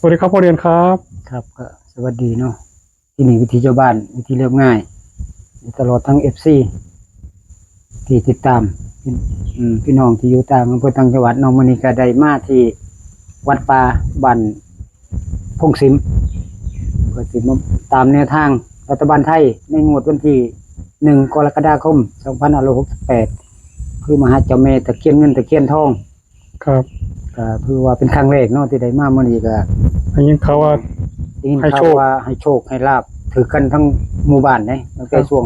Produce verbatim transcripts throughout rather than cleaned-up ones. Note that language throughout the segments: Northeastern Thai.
สวัสดีครับพ่อเดือนครับ ครับ ก็สวัสดีเนาะ ที่นี่วิถีชาวบ้าน วิถีเรียบง่าย ตลอดทั้ง เอฟซี ที่ติดตาม อืม พี่น้องที่อยู่ต่างอำเภอต่างจังหวัดเนาะ มื้อนี้ก็ได้มาที่วัดป่าบ้านพงสิม เพื่อสิมาตามแนวทางรัฐบาลไทยในงวดวันที่ หนึ่ง กรกฎาคม สองพันห้าร้อยหกสิบแปด คือมาหาเจ้าแม่ตะเคียนเงินตะเคียนทอง ครับ ก็ถือว่าเป็นครั้งแรกเนาะที่ได้มามื้อนี้ ก็ได้ยินข่าวว่า ได้ยินข่าว ให้โชค ว่าให้โชคให้ลาภถือกันทั้งหมู่บ้านเด้ ตั้งแต่ ครับ ช่วง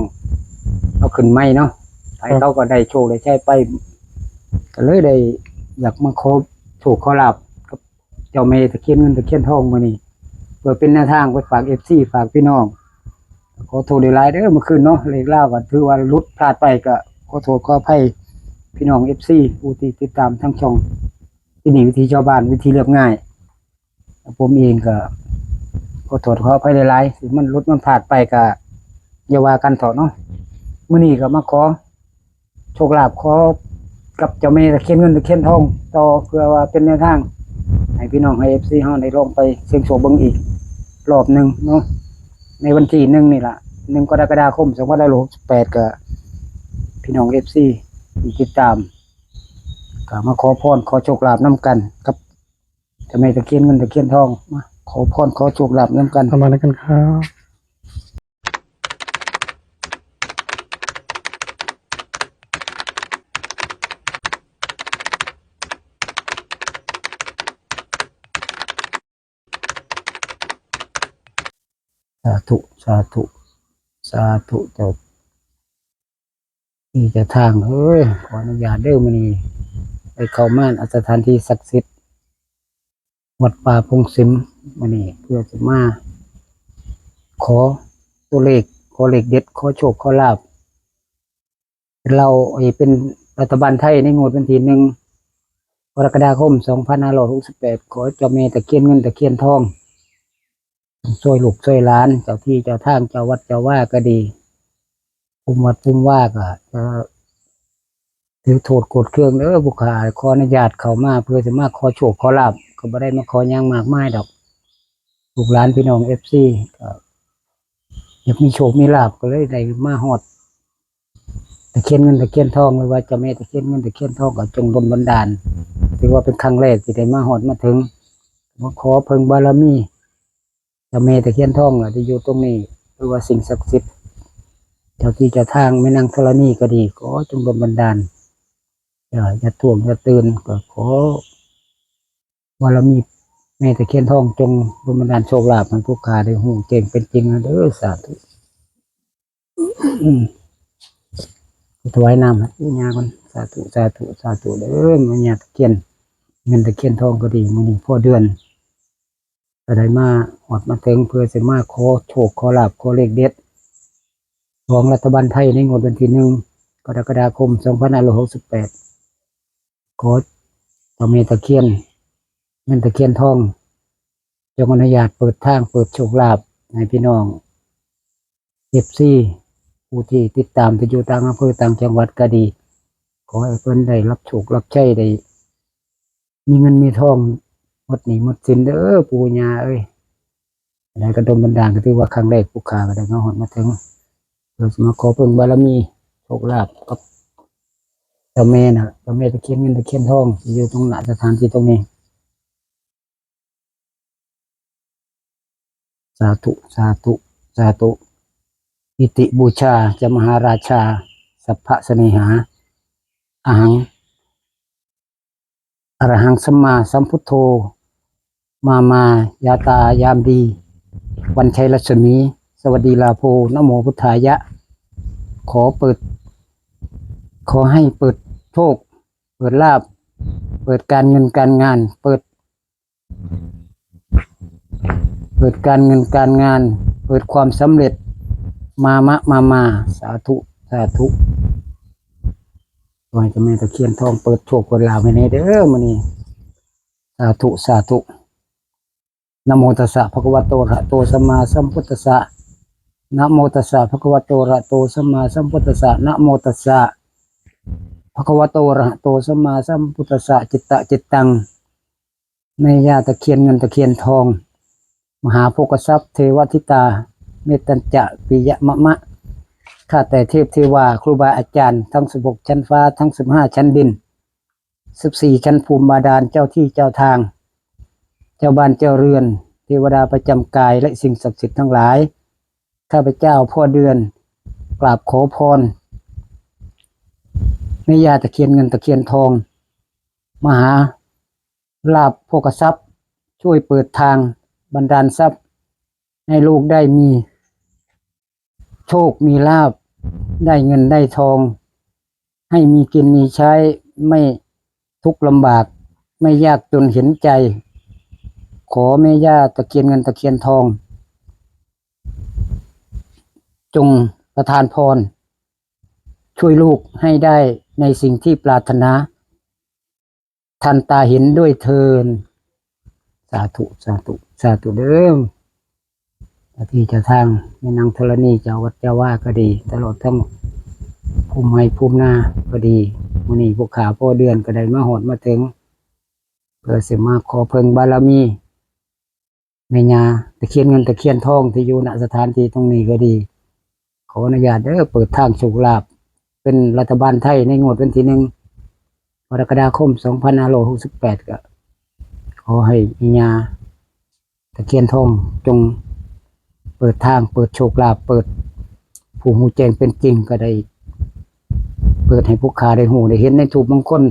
เอาขึ้นใหม่เนาะ ใคร ครับ เขาก็ได้โชคได้ชัยไป ก็เลยได้อยากมาขอโชคขอลาภกับเจ้าแม่ตะเคียนเงินตะเคียนทองมื้อนี้ เพื่อเป็นแนวทางไปฝาก เอฟซี ฝากพี่น้อง ขอโทษหลายๆเด้อ เมื่อคืนเนาะ เลขลาวก็ถือว่าหลุดพลาดไป ก็ขอโทษขออภัยพี่น้อง เอฟซี ผู้ที่ติดตามทางช่อง ที่นี่วิถีชาวบ้าน วิถีเรียบง่าย ผมเองก็ขอโทษขออภัยหลายๆ ที่มันหลุดมันพลาดไป ก็อย่าว่ากันเถาะเนาะ มื้อนี้ก็มาขอโชคลาภ ขอกับเจ้าแม่ตะเคียนเงินตะเคียนทองต่อ เพื่อว่าเป็นแนวทาง ให้พี่น้องให้ เอฟซี เฮาได้ลองไปเสี่ยงโชคเบิ่งอีกรอบหนึ่งเนาะ ในวันที่ หนึ่ง นี่ล่ะ หนึ่ง กรกฎาคม สองพันห้าร้อยหกสิบแปด ก็พี่น้อง เอฟซี ที่ติดตาม ก็มาขอพรขอโชคลาภนำกันกับเจ้าแม่ตะเคียนเงินตะเคียนทอง มาขอพรขอโชคลาภนำกัน เข้ามาแล้วกันครับ สาธุ สาธุ สาธุ เจ้าที่เจ้าทางเอ้ย ขออนุญาตเด้อ มื้อนี้ได้เข้ามาณสถานที่ศักดิ์สิทธิ์ วัดป่าพงสิม มื้อนี้เพื่อจะมาขอตัวเลข ขอเลขเด็ด ขอโชคขอลาภ เราให้เป็นรัฐบาลไทยในงวดวันที่ หนึ่ง กรกฎาคม สองพันห้าร้อยหกสิบแปด ขอเจ้าแม่ตะเคียนเงินตะเคียนทอง ช่วยลูกช่วยหลาน เจ้าที่เจ้าทาง เจ้าวัดเจ้าวาก็ดี ภูมิวัดภูมิวาก็จะถือโทษโกรธเคืองเด้อ ผู้ข้าขออนุญาตเข้ามาเพื่อจะมาขอโชคขอลาภ ก็บ่ได้มาขอหยังมากมายดอก ลูกหลานพี่น้อง เอฟซี ก็อยากมีโชคมีลาภ ก็เลยได้มาฮอด ตะเคียนเงินตะเคียนทอง หรือว่าเจ้าแม่ตะเคียนเงินตะเคียนทอง ก็จงดลบันดาล ถือว่าเป็นครั้งแรกที่ได้มาฮอดมาถึง มาขอเพิ่งบารมีเจ้าแม่ตะเคียนทองล่ะที่อยู่ตรงนี้ หรือว่าสิ่งศักดิ์สิทธิ์ เจ้าที่เจ้าทางแม่นางธรณีก็ดี ขอจงดลบันดาล อย่า อย่าท่วงอย่าตื่น ก็ขอบารมีแม่ตะเคียนทองจงดลบันดาลโชคลาภให้ผู้ข้าได้ฮู้แจ้งเป็นจริงนะเด้อ สาธุ อืม ถวายน้ำให้ปู่ย่าก่อน สาธุ สาธุ สาธุเด้อ แม่ย่าตะเคียนเงินตะเคียนทองก็ดี มื้อนี้พ่อเดือนก็ได้มาฮอดมาถึง เพื่อสิมาขอโชคขอลาภขอเลขเด็ด ของรัฐบาลไทยในงวดวันที่ หนึ่ง กรกฎาคม สองพันห้าร้อยหกสิบแปด ขอเจ้าแม่ตะเคียนเงินตะเคียนทอง จงอนุญาตเปิดทางเปิดโชคลาภให้พี่น้อง เอฟซี ผู้ที่ติดตามที่อยู่ต่างอำเภอต่างจังหวัดก็ดี ขอให้เพิ่นได้รับโชครับชัย ได้มีเงินมีทอง หมดหนี้หมดสินเด้อปู่ย่าเอ้ย ได้กระดมบันดาลก็ถือว่าครั้งแรกผู้ข้าก็ได้มาฮอดมาถึง เพื่อสิมาขอเพิ่งบารมีโชคลาภกับเจ้าแม่น่ะ เจ้าแม่ตะเคียนเงินตะเคียนทองที่อยู่ตรงหน้าสถานที่ตรงนี้ สาธุ สาธุ สาธุ อิติบูชาจะมหาราชา สัพพะเสนีหา อหัง อรหังสัมมาสัมพุทโธ มามา ยาตายามดี วันชัยรัศมี สวัสดีลาโภ นะโมพุทธายะ ขอเปิด ขอให้เปิดโชค เปิดลาภ เปิดการเงินการงาน เปิด เปิดการเงินการงาน เปิดความสำเร็จ มามะ มามา สาธุ สาธุ ขอให้เจ้าแม่ตะเคียนทองเปิดโชคเปิดลาภให้แน่เด้อมื้อนี้ สาธุ สาธุ นะโมตัสสะ ภะคะวะโต อะระหะโต สัมมาสัมพุทธัสสะ นะโมตัสสะ ภะคะวะโต อะระหะโต สัมมาสัมพุทธัสสะ นะโมตัสสะ ภะคะวะโต อะระหะโต สัมมาสัมพุทธัสสะ จิตตะ จิตตัง แม่ย่าตะเคียนเงินตะเคียนทอง มหาโภคทรัพย์ เทวทิตา เมตตัญจะ ปิยะมะมะ ข้าแต่เทพเทวา ครูบาอาจารย์ ทั้งสิบหกชั้นฟ้า ทั้งสิบห้าชั้นดิน สิบสี่ชั้นภูมิบาดาล เจ้าที่เจ้าทาง เจ้าบ้านเจ้าเรือน เทวดาประจำกาย และสิ่งศักดิ์สิทธิ์ทั้งหลาย ข้าพเจ้าพ่อเดือน กราบขอพร แม่ย่าตะเคียนเงินตะเคียนทอง มหาลาภโภคทรัพย์ ช่วยเปิดทางบันดาลทรัพย์ ให้ลูกได้มีโชคมีลาภ ได้เงินได้ทอง ให้มีกินมีใช้ ไม่ทุกข์ลำบาก ไม่ยากจนเห็นใจ ขอแม่ย่าตะเคียนเงินตะเคียนทอง จงประทานพร ช่วยลูกให้ได้ในสิ่งที่ปรารถนา ทันตาเห็นด้วยเทอญ สาธุ สาธุ สาธุเด้อ เจ้าที่เจ้าทาง แม่นางธรณี เจ้าวัดเจ้าวาก็ดี ตลอดทั้งภูมิไร่ภูมินาก็ดี มื้อนี้พวกข้าพ่อเดือนก็ได้มาฮอดมาถึง เพื่อสิมาขอเพิ่งบารมี แม่ย่าตะเคียนเงินตะเคียนทองที่อยู่ ณ สถานที่ตรงนี้ก็ดี ขออนุญาตเด้อ เปิดทางโชคลาภ เป็นรัฐบาลไทยในงวดวันที่หนึ่งกรกฎาคมสองพันห้าร้อยหกสิบแปด ก็ขอให้แม่ย่าตะเคียนทองจงเปิดทาง เปิดโชคลาภ เปิดผู้ฮู้แจ้งเป็นจริงก็ได้ เปิดให้พวกข้าได้ฮู้ได้เห็นในธูปมงคล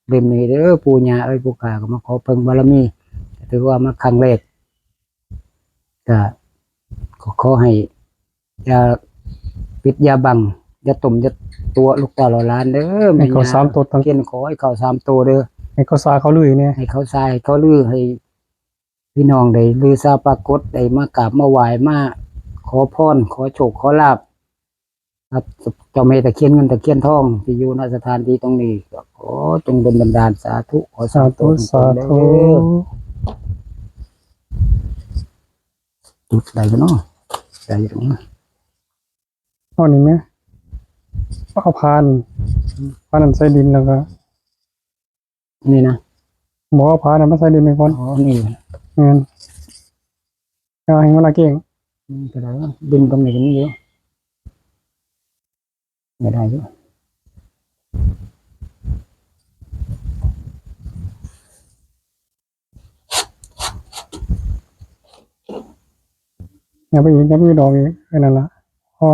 เล่มนี้เด้อปู่ย่าเอ้ย พวกข้าก็มาขอเพิ่งบารมี ถือว่ามาครั้งแรก ก็ขอ ขอให้อย่าปิดอย่าบัง อย่าต้มอย่าตั๋วลูกเต้าเหล่าหลานเด้อ ให้เข้า แม่ย่า สามตัวตั้ง เขียนขอให้เข้าสามตัวเด้อ ให้เข้าสาเข้าลือเนี่ย ให้เข้าสาให้เข้าลือ ให้พี่น้องได้ลือสาปรากฏ ได้มากราบมาไหว้ มาขอพร ขอโชคขอลาภ ครับ เจ้าแม่ตะเคียนเงินตะเคียนทองที่อยู่ ณ สถานที่ตรงนี้ ก็ขอจงดลบันดาล สาธุ ขอสาธุ สาธุ ตรงๆเด้อ จุดใดกันเนาะ ใดตรงนี้ เอานี่ไหม เอาพาน พานนั้นใส่ดินแล้วก็ นี่นะ บอกว่าพาน่ะมาใส่ดินไปก่อน อ๋อ นี่ แม่น เอาให้มันละเก่ง อืม ก็ได้วะ ดินตรงไหนกันนี่อยู่ ไม่ได้อยู่ อย่าไปอีก อย่าไปดอกอีก แค่นั้นละ พอ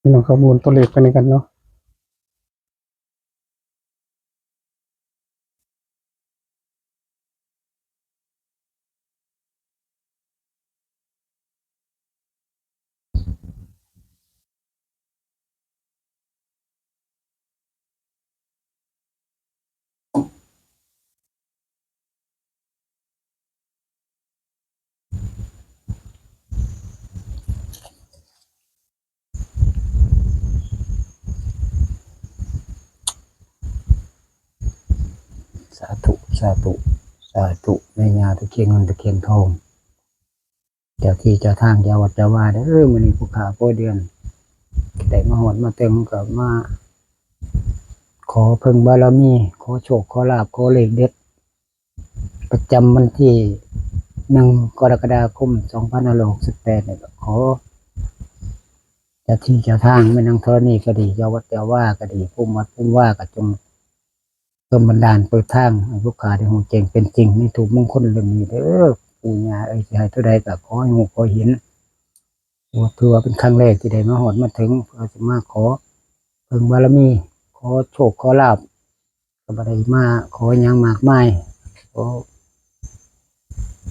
พี่น้องครับ วนตัวเลขไปในกันเนาะ สาธุ สาธุ สาธุ แม่ย่าตะเคียนเงินตะเคียนทอง เจ้าที่เจ้าทาง เจ้าวัดเจ้าวาเด้อ มื้อนี้ผู้ข้าผู้เดือน ได้มาฮอดมาถึงก็มา ขอเพิ่งบารมี ขอโชค ขอลาภ ขอเลขเด็ด ประจำวันที่หนึ่งกรกฎาคมสองพันห้าร้อยหกสิบแปดนี่ก็ขอ เจ้าที่เจ้าทาง แม่นางธรณีก็ดี เจ้าวัดเจ้าวาก็ดี ภูมิวัดภูมิวาก็จง ดลบันดาลเปิดทางให้ลูกค้าได้ฮู้แจ้งเป็นจริงในธูปมงคลเล่มนี้เด้อ ปู่ย่าเอ้ย สิให้เท่าใดก็ขอให้ฮู้ขอเห็น เพราะว่าถือว่าเป็นครั้งแรกที่ได้มาฮอดมาถึง เพื่อสิมาขอเพิ่งบารมี ขอโชคขอลาภ ก็บ่ได้มาขอหยังมากมาย ขอ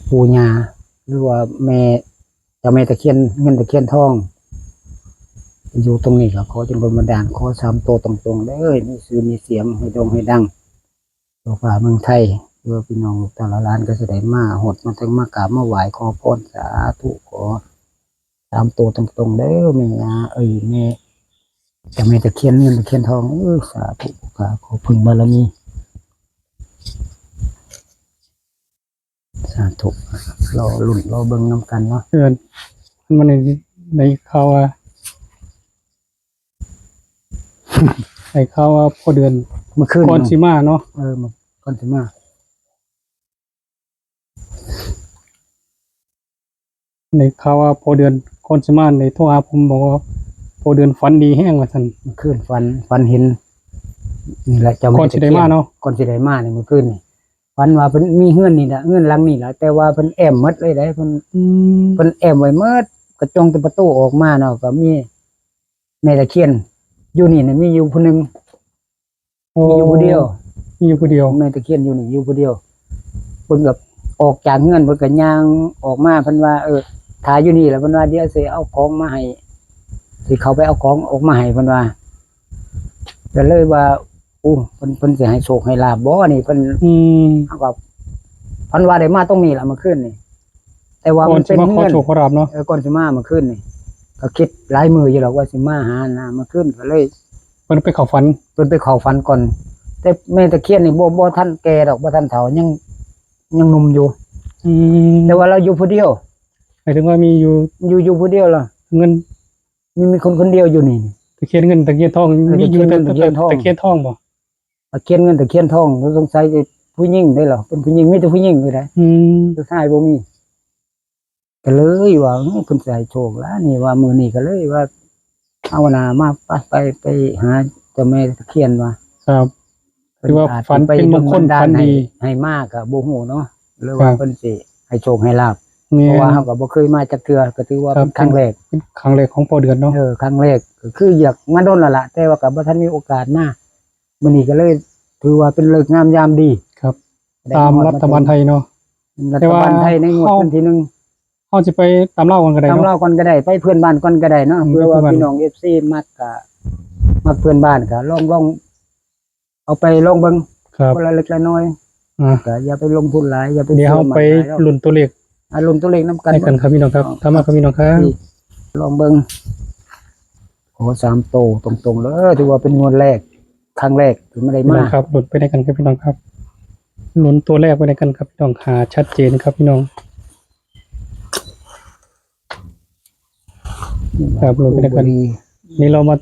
ปู่ย่า หรือว่าแม่ เจ้าแม่ตะเคียนเงินตะเคียนทอง อยู่ตรงนี้ก็ขอจงดลบันดาล ขอสามตัวตรงๆเด้อ มีชื่อมีเสียง ให้โด่งให้ดัง ทั่วฟ้าเมืองไทย เพื่อพี่น้องลูกเต้าหลานก็สิได้มาฮอดมาถึง มากราบมาไหว้ขอพร สาธุ ขอสามตัวตรงๆเด้อ แม่ย่าเอ้ย แม่ เจ้าแม่ตะเคียนเงินตะเคียนทอง เอ้ย สาธุ ค่ะ ขอเพิ่งบารมี สาธุ รอลุ้นรอเบิ่งนำกันเนาะ เอิ้น มันนี่ ได้ข่าวว่า ได้ข่าวว่าพ่อเดือน เมื่อคืน ก่อนสิมาเนาะ เออ ก่อนสิมา ได้ข่าวว่าพ่อเดือนก่อนสิมาได้โทรหาผมบอกว่าพ่อเดือนฝันดีแฮงว่าซั่น เมื่อคืนฝัน ฝันเห็น นี่แหละ เจ้าแม่ ก่อนสิได้มาเนาะ ตะเคียน ก่อนสิได้มานี่เมื่อคืนนี่ ฝันว่าเพิ่นมีเฮือนนี่ล่ะ เฮือนหลังนี่ล่ะ แต่ว่าเพิ่นแอ้มหมดเลยเด้ เพิ่น อืม เพิ่นแอ้มไว้หมด กระจกแต่ประตูออกมาเนาะ ก็มีแม่ตะเคียน อยู่นี่น่ะมีอยู่ผู้หนึ่ง โอ้ มีอยู่ผู้เดียว มีอยู่ผู้เดียว แม่ตะเคียนอยู่นี่อยู่ผู้เดียว เพิ่นก็ออกจากเฮือน เพิ่นก็ย่างออกมา เพิ่นว่า เออ ถ้าอยู่นี่แหละ เพิ่นว่า เดี๋ยวสิเอาของมาให้ สิเข้าไปเอาของออกมาให้ เพิ่นว่า ก็เลยว่า อู้ เพิ่น เพิ่นสิให้โชคให้ลาภบ่นี่ เพิ่น อืม เฮาก็ เพิ่นว่าได้มาตรงนี้ล่ะเมื่อคืนนี่ แต่ว่ามันเป็น ก่อนสิมาขอ เฮือน โชคขอลาภเนาะ เออ ก่อนสิมาเมื่อคืนนี่ ก็คิดหลายมื้ออยู่ดอกว่าสิมาหานะ เมื่อคืนก็เลย เพิ่นไปเข้าฝัน เพิ่นไปเข้าฝันก่อน แต่แม่ตะเคียนนี่บ่ บ่ทันแก่ดอก บ่ทันเฒ่า ยัง ยังหนุ่มอยู่ อืม แต่ว่าเราอยู่ผู้เดียว หมายถึงว่ามีอยู่ อยู่ อยู่ผู้เดียวล่ะ เงิน มี มีคนคนเดียวอยู่นี่ ตะเคียนเงินตะเคียนทอง เออ มีอยู่ ตะเคียนเงิน แต่ ตะเคียนทอง ตะเคียนทองบ่ ตะเคียนเงินตะเคียนทอง สงสัยจะผู้หญิงได้เหรอ เป็นผู้หญิง มีแต่ผู้หญิงอยู่ได้ อืม ผู้ชายบ่มี ก็เลยว่า เฮ้ย เพิ่นสิให้โชคแล้วนี่ ว่ามื้อนี้ก็เลยว่า เอาหน้ามา ไป ไป ไปหาเจ้าแม่ตะเคียนว่า ครับ เพิ่น ถือว่า อาจจะ ฝันเป็นมงคล ไปดลบันดาล ฝันดี ให้ ให้มาก็บ่ฮู้เนาะ หรือว่า ครับ เพิ่นสิให้โชคให้ลาภ แม่น เพราะว่าเฮาก็บ่เคยมาจักเทื่อ ก็ถือว่า ครับ เป็นครั้งแรก เป็นครั้งแรกของพ่อเดือนเนาะ เออ ครั้งแรก ก็คืออยากมาดนแล้วล่ะ แต่ว่าก็บ่ทันมีโอกาสมา มื้อนี้ก็เลยถือว่าเป็นฤกษ์งามยามดี ครับ ได้ ตาม ฮอด รัฐบาลไทยเนาะ รัฐบาลไทยในงวด แต่ว่า วันที่หนึ่ง เฮาสิไปตามลาวก่อนก็ได้เนาะ ตามลาวก่อนก็ได้ ไปเพื่อนบ้านก่อนก็ได้เนาะ อืม เพื่อว่า ไปเพื่อนบ้าน พี่น้อง เอฟซี มักก็ มักเพื่อนบ้านก็ลอง ลองเอาไปลองเบิ่ง ครับ คนละเล็กละน้อย อ่ะ ก็อย่าไปลงทุนหลาย อย่าไป เดี๋ยวเฮา เชื่อมั่น ไป หลายเนาะ ลุ้นตัวเลข อ่ะ ลุ้นตัวเลขนำกัน ให้กันครับพี่น้องครับ เนาะ ตามมาครับพี่น้องครับ ลองเบิ่ง โอ้ สามโตตรงๆเลย ถือว่าเป็นงวดแรก ครั้งแรกที่ไม่ได้มา พี่น้องครับ ลุ้นไปด้วยกันครับพี่น้องครับ ลุ้นตัวแรกไปด้วยกันครับพี่น้อง หาชัดเจนครับพี่น้อง ครับ ลุ้นไปด้วยกัน นี่เรามา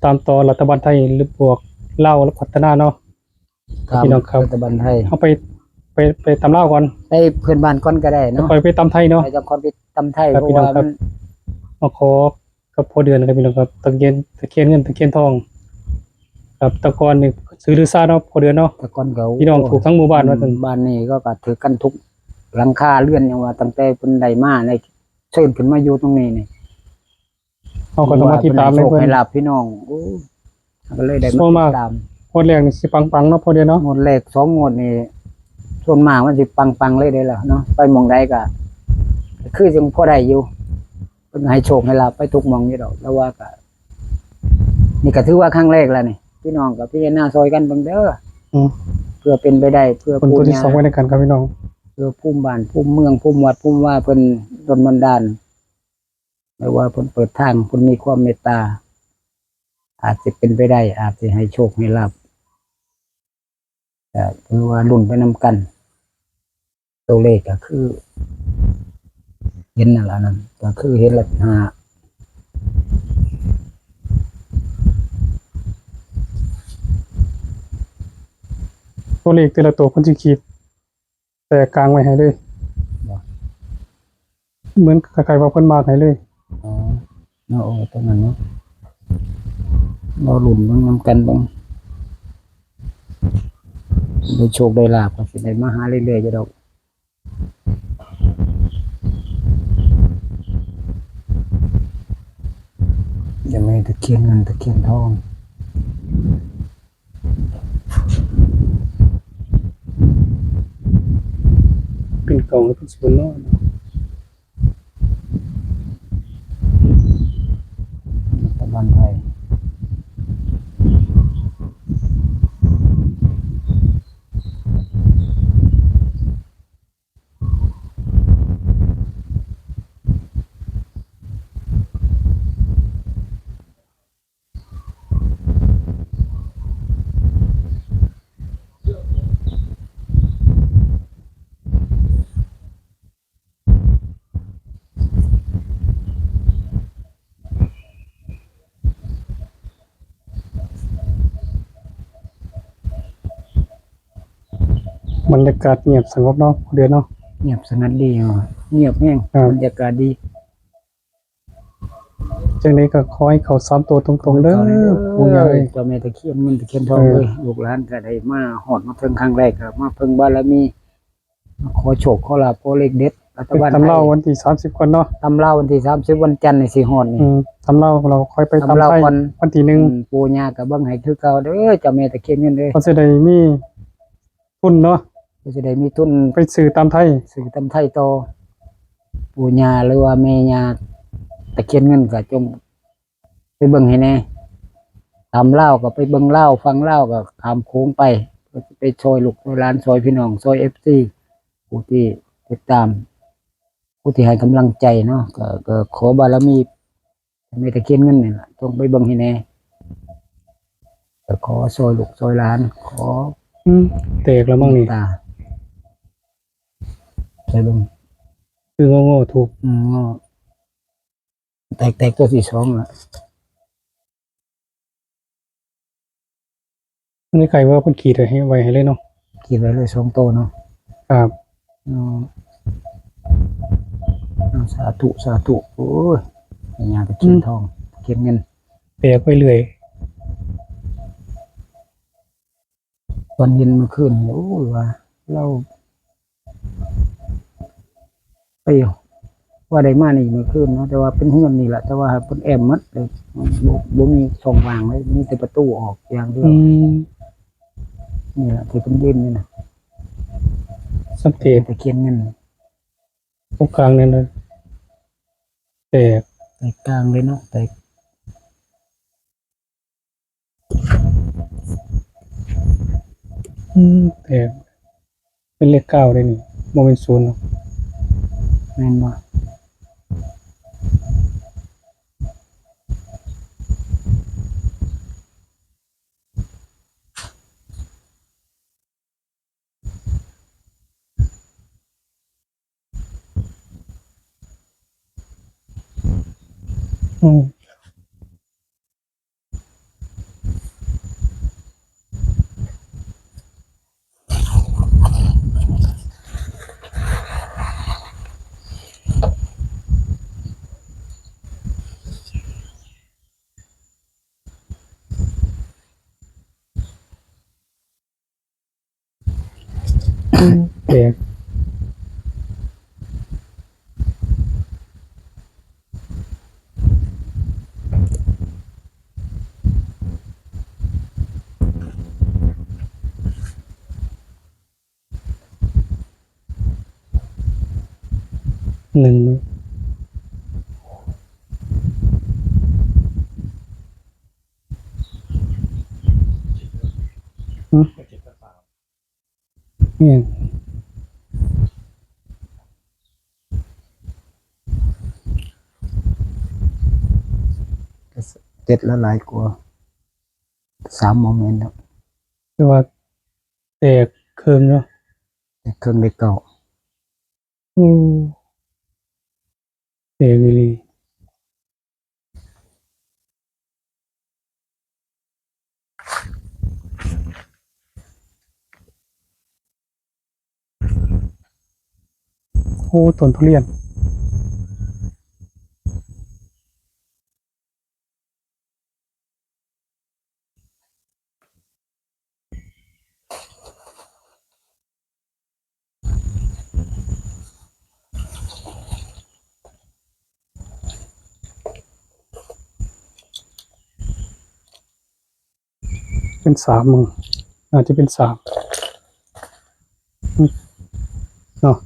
ตามต่อรัฐบาลไทยหรือบวกลาวพัฒนาเนาะ ครับ พี่น้องครับ รัฐบาลไทย เอาไป ไป ไปตามลาวก่อน ไปเพื่อนบ้านก่อนก็ได้เนาะ ค่อยไปตามไทยเนาะ ไปจังค่อยไปตามไทย ครับ เพราะว่า พี่น้องครับ มัน มาขอกับพ่อเดือนครับพี่น้องครับ ตะเคียน ตะเคียนเงินตะเคียนทอง ครับ แต่ก่อนนี่ซื้อลือซาเนาะ พ่อเดือนเนาะ แต่ก่อนก็ พี่น้องถูกทั้งหมู่บ้านว่าซั่น บ้านนี้ก็ ก็ถือกันทุกหลังคาเรือน ยังว่าตั้งแต่เพิ่นได้มาใน เชิญขึ้นมาอยู่ตรงนี้นี่ เฮาก็ต้องมาติดตามเลย เพิ่นให้โชคให้ลาภพี่น้อง โอ้ ก็เลยได้มา ส่วนมาก ติดตาม งวดแรกนี่สิปังๆเนาะพ่อเดือนเนาะ งวดแรกสองงวดนี่ ส่วนมากมันสิปังๆเลยเด้อล่ะเนาะ ไปหม่องใดก็ คือจังพอได้อยู่ เพิ่นให้โชคให้ลาภไปทุกหม่องอยู่ดอก แต่ว่าก็ นี่ก็ถือว่าครั้งแรกแล้วนี่ พี่น้องก็พิจารณาซอยกันเบิ่งเด้อ อืม เพื่อเป็นไปได้ เพื่อ เป็นตัวที่ ปู่ย่า สองไว้ในกันครับพี่น้อง เพื่อภูมิบ้าน ภูมิเมือง ภูมิวัด ภูมิวา เพิ่นดลบันดาล หรือว่าเพิ่นเปิดทาง เพิ่นมีความเมตตา อาจจะเป็นไปได้ อาจจะให้โชคให้ลาภ ก็ถือว่าลุ้นไปนำกัน ตัวเลขก็คือ เห็นนั่นล่ะนั่น ก็คือเห็นละห้า ตัวเลขแต่ละตัวเพิ่นสิขีด แต่กลางไว้ให้เลย บ่ เหมือนคล้ายๆว่าเพิ่นมาร์กให้เลย อ๋อ เนาะ โอ้ ตรงนั้นเนาะ รอลุ้นเบิ่งนำกันเบิ่ง ได้โชคได้ลาภก็สิได้มาหาเรื่อยๆอยู่ดอก เจ้าแม่ตะเคียนเงินตะเคียนทอง เป็นกล่องหรือเป็นสมุดเนาะ รัฐบาลไทย บรรยากาศเงียบสงบเนาะ เดือนเนาะ เงียบสงัดดีเนาะ เงียบแฮง ครับ บรรยากาศดี จังใดก็ขอให้เข้าสามตัวตรงๆเด้อ ขอให้เข้าเด้อ ปู่ย่าเอ้ย เจ้าแม่ตะเคียนเงินตะเคียนทอง เออ เอ้ย ลูกหลานก็ได้มาฮอดมาถึงครั้งแรกก็มาเพิ่งบารมี มาขอโชคขอลาภขอเลขเด็ด รัฐบาลไทย ตำราวันที่สามสิบก่อนเนาะ ตำราวันที่สามสิบ วันจันทร์นี่สิฮอดนี่ อืม ตำราเราค่อยไปตำไทย ตำราก่อน วันที่หนึ่ง อืม ปู่ย่าก็เบิ่งให้คือเก่าเด้อ เจ้าแม่ตะเคียนเงินเด้อ ก็สิได้มี ทุนเนาะ ก็สิได้มีทุนไปซื้อตำไทย ซื้อตำไทยต่อ ปู่ย่าหรือว่าแม่ย่าตะเคียนเงินก็จงไปเบิ่งให้แหน่ ตำลาวก็ไปเบิ่งลาว ฝั่งลาวก็ข้ามโขงไป ไปซอยลูกซอยหลาน ซอยพี่น้อง ซอย เอฟซี ผู้ที่ติดตาม ผู้ที่ให้กำลังใจเนาะ ก็ ก็ขอบารมี แม่ตะเคียนเงินนี่ล่ะ จงไปเบิ่งให้แหน่ ก็ขอซอยลูกซอยหลาน ขอ อืม แตกแล้วมั้งนี่ ตา ไปเบิ่ง คืองอๆ ถูก อืม งอ แตก แตกตัวที่สองล่ะ อันนี้ใครว่าเพิ่นขีดไว้ให้ ไว้ให้เลยเนาะ ขีดไว้เลยสองตัวเนาะ ครับ อืม เอา สาธุ สาธุ โอ้ย แม่ย่าตะเคียน อืม ทอง ตะเคียนเงิน แปลกไปเรื่อย ตอนเย็นเมื่อคืนนี่ โอ้ย ว่า เรา ไป ว่าได้มานี่เมื่อคืนเนาะ แต่ว่าเป็นเฮือนนี่แหละ แต่ว่าเพิ่นแอมหมดเลย บ่ บ่มีช่องว่างเลย มีแต่ประตูออกอย่างเดียว อืม นี่แหละที่เพิ่นยืนนี่นะ สังเกต ตะเคียนเงิน ตรงกลางนี่นะ แตก แตกกลางเลยเนาะ แตก อืม แตก เป็นเลขเก้าเลยนี่ บ่เป็นศูนย์เนาะ แม่นบ่ อืม แปลก หนึ่ง อืม เนี่ย เจ็ดละหลายกว่า สามโมเมนต์แล้ว แต่ว่าแตกเครื่องเนาะ แตกเครื่องเลขเก้า อืม แตกอีหลี โอ้ ต้นทุเรียน เป็นสามมั้ง อาจจะเป็นสาม เนาะ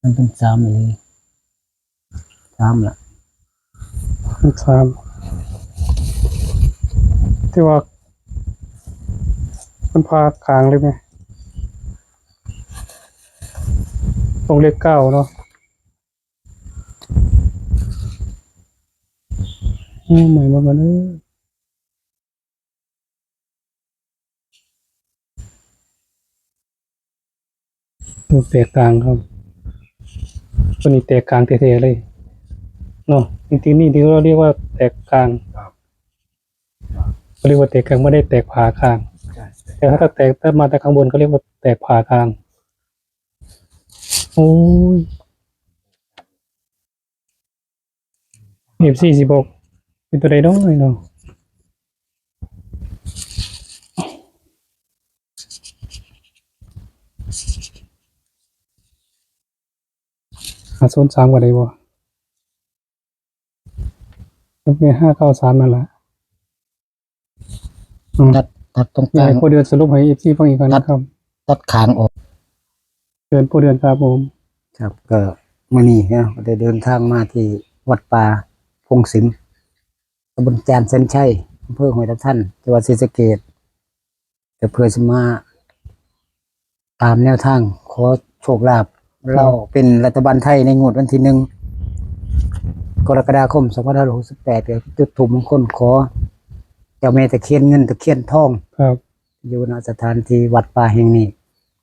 มันเป็นสามอีหลี สามล่ะ เป็นสาม ที่ว่า มันพากลางเลยไหม ตรงเลขเก้าเนาะ โอ้ ใหม่หมดมันเอ้ย ตัวแตกกลางครับ ตัวนี้แตกกลางแท้ๆเลย เนาะ จริงๆนี่ที่เราเรียกว่าแตกกลาง ครับ เขาเรียกว่าแตกกลาง ไม่ได้แตกผ่ากลาง ใช่ แต่ถ้าแตกมาแต่ข้างบนเขาเรียกว่าแตกผ่ากลาง โอ้ย เอฟซีสิบหก เป็นตัวใดน้อยเนาะ หาศูนย์สามก็ได้บ่ ก็เป็นห้าเก้าสามนั่นแหละ อืม ตัด ตัดตรงก นี่ ลาง ให้พ่อเดือนสรุปให้เอฟซีฟังอีกก่อนนะครับ ตัดขางออก เชิญพ่อเดือนครับผม ครับ ก็มื้อนี้เนาะ ก็ได้เดินทางมาที่วัดป่าพงศิม ตำบลจานแสนชัย อำเภอห้วยทับทัน จังหวัดศรีสะเกษ ก็เพื่อสิมาตามแนวทาง ขอโชคลาภ ครับ ลาวเป็นรัฐบาลไทยในงวดวันที่หนึ่ง กรกฎาคม สองพันห้าร้อยหกสิบแปด ก็จุดธูปมงคลขอเจ้าแม่ตะเคียนเงินตะเคียนทอง ครับ อยู่ ณ สถานที่วัดป่าแห่งนี้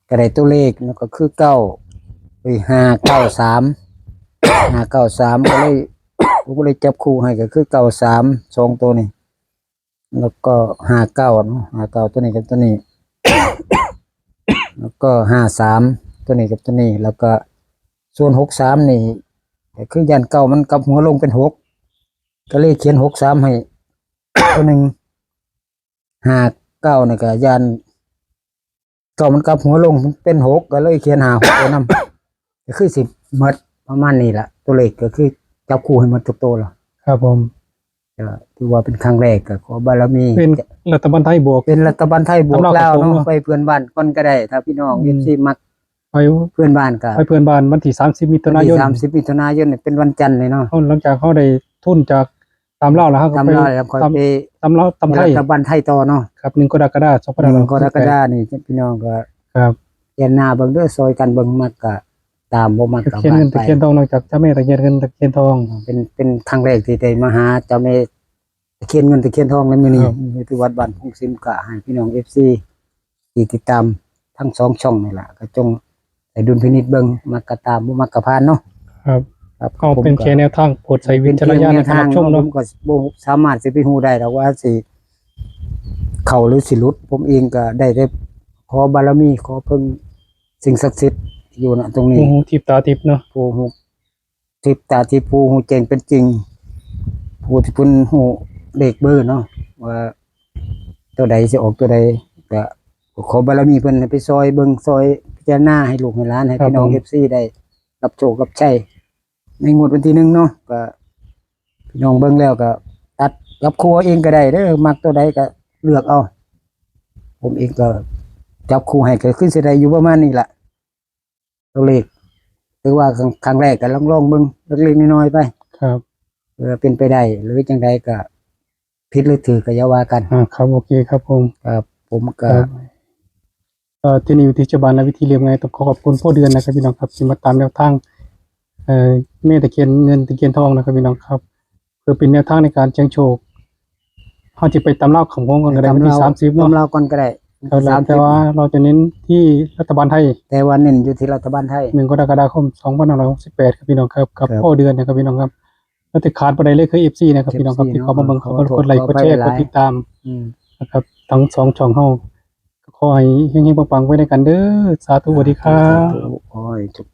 ก็ได้ตัวเลข แล้วก็คือ เก้า เอ้ย ห้าเก้าสาม ห้าเก้าสาม ก็เลย ผมก็เลยจับคู่ให้ก็คือ เก้าสาม สองตัวนี้ แล้วก็ ห้าเก้า เนาะ ห้าเก้า ตัวนี้กับตัวนี้ แล้วก็ ห้าสาม ตัวนี้กับตัวนี้ แล้วก็ ส่วน หกสาม นี่ ก็คือย่าน เก้า มันกลับหัวลงเป็น หก ก็เลยเขียน หกสาม ให้ ตัวหนึ่ง ห้าเก้า นี่ก็ย่าน เก้า มันกลับหัวลงเป็น หก ก็เลยเขียน ห้าหก ไว้นำ ก็คือสิหมดประมาณนี้ล่ะ ตัวเลขก็คือจับคู่ให้หมดทุกตัวแล้ว ครับผม ก็ถือว่าเป็นครั้งแรก ก็ขอบารมี เป็นรัฐบาลไทยบวก เป็นรัฐบาลไทยบวก ตำรา ลาว ของผม เนาะ เนาะ ไปเพื่อนบ้านก่อนก็ได้ ถ้าพี่น้อง อืม เอฟซี มัก ไป เพื่อนบ้านก็ ไปเพื่อนบ้านวันที่ สามสิบ มิถุนายน วันที่ สามสิบ มิถุนายนนี่เป็นวันจันทร์เลยเนาะ เอา หลังจากเขาได้ทุนจากตำลาวแล้ว เขาก็ ตำลาวแล้วค่อย ตำ ไป ตำลาว ตำไทย รัฐบาลไทยต่อเนาะ ครับ หนึ่ง กรกฎาคม สองพันห้าร้อยหกสิบแปด หนึ่ง กรกฎาคมนี่ พี่น้องก็ ครับ เขียนหน้าเบิ่งเด้อ ซอยกันเบิ่ง มักก็ตาม บ่มักก็ ตะเคียนเงิน ผ่านไป ตะเคียนทอง นอกจากเจ้าแม่ตะเคียนเงินตะเคียนทอง เป็น เป็นครั้งแรกที่ได้มาหาเจ้าแม่ตะเคียนเงินตะเคียนทองในมื้อนี้ ครับ อยู่ที่วัดบ้านพงศิม ก็ให้พี่น้อง เอฟซี ที่ติดตามทั้งสองช่องนี่ล่ะ ก็จงใส่ดุลพินิจเบิ่ง มักก็ตาม บ่มักก็ผ่านเนาะ ครับ ครับ ก็ ผม เป็น ก็ แค่แนวทาง โปรดใช้วิจารณญาณในการรับชมเนาะ เป็นเพียงแนวทางเนาะ ผมก็บ่สามารถสิไปฮู้ได้ดอกว่าสิเข้าหรือสิหลุด ผมเองก็ได้แต่ขอบารมี ขอเพิ่งสิ่งศักดิ์สิทธิ์อยู่ ณ ตรงนี้ ผู้ฮู้ทิพย์ตาทิพย์เนาะ ผู้ฮู้ ทิพย์ตาทิพย์ ผู้ฮู้แจ้งเป็นจริง ผู้ที่เพิ่นฮู้เลขเบอร์เนาะ ว่าตัวใดสิออกตัวใด ก็ขอบารมีเพิ่นให้ไปซอยเบิ่ง ซอยพิจารณาให้ลูกให้หลาน ให้ ครับ พี่น้อง ผม เอฟซี ได้รับโชครับชัย ในงวดวันที่หนึ่งเนาะ ก็พี่น้องเบิ่งแล้วก็ตัดจับคู่เอาเองก็ได้เด้อ มักตัวใดก็เลือกเอา ผมเองก็จับคู่ให้ก็คือสิได้อยู่ประมาณนี้ล่ะ ตัวเลข ถือว่าครั้ง ครั้งแรกก็ลองๆเบิ่งเล็กๆน้อยๆไป ครับ เออ เป็นไปได้หรือจังใดก็ผิดหรือถูกก็อย่าว่ากัน อ่า ครับ โอเคครับผม ครับ ผมก็ ครับ เอ่อ ที่นี่อยู่ที่ชาวบ้านและวิธีเรียบง่าย ต้องขอขอบคุณพ่อเดือนนะครับพี่น้องครับ ที่มาตามแนวทาง เอ่อ แม่ตะเคียนเงินตะเคียนทองนะครับพี่น้องครับ เพื่อเป็นแนวทางในการเสี่ยงโชค เขาจะไปตำราของวงกันก็ได้ วันที่ ตำรา สามสิบเนาะ ตำราก่อนก็ได้ ครับ สามสิบ แต่ว่าเราจะเน้นที่รัฐบาลไทย แต่ว่าเน้นอยู่ที่รัฐบาลไทย หนึ่ง กรกฎาคม สองพันห้าร้อยหกสิบแปด ครับพี่น้องครับ กับ ครับ พ่อเดือนนะครับพี่น้องครับ แล้วที่ขาดบ่ได้เลยคือ เอฟซี นะครับพี่น้องครับ เอฟซี ที่เข้ามาเบิ่ง เนาะ ขอโทษ ขอกดไลค์ ขออภัย กดแชร์ หลาย กดติดตาม อืม นะครับ ทั้งสองช่องเฮา ขอให้เฮงๆปังๆไปด้วยกันเด้อ สาธุ สวัสดีครับ สาธุ ขอให้โชค